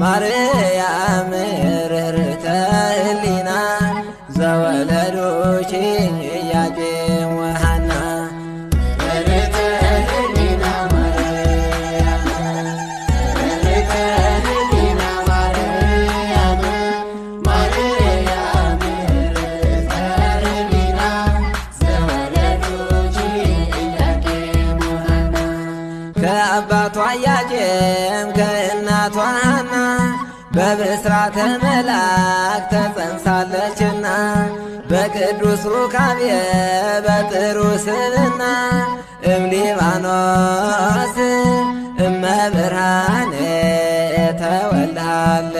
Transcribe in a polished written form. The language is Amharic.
ማርያም ርኅርኅተ ሕሊና ዘወለዱኪ ኢያቄም ወሐና። ርኅርኅተ ሕሊና ማርያም፣ ርኅርኅተ ሕሊና ማርያም፣ ማርያም ርኅርኅተ ሕሊና ዘወለዱኪ ኢያቄም ወሐና። ከአባቷ ኢያቄም ከእናቷ ሐና በብስራተ መልአክ ተጸንሳለችና፣ በቅዱስ ሩካቤ በጥሩ ስብና እምሊባኖስ እመብርሃን ተወልዳለችና።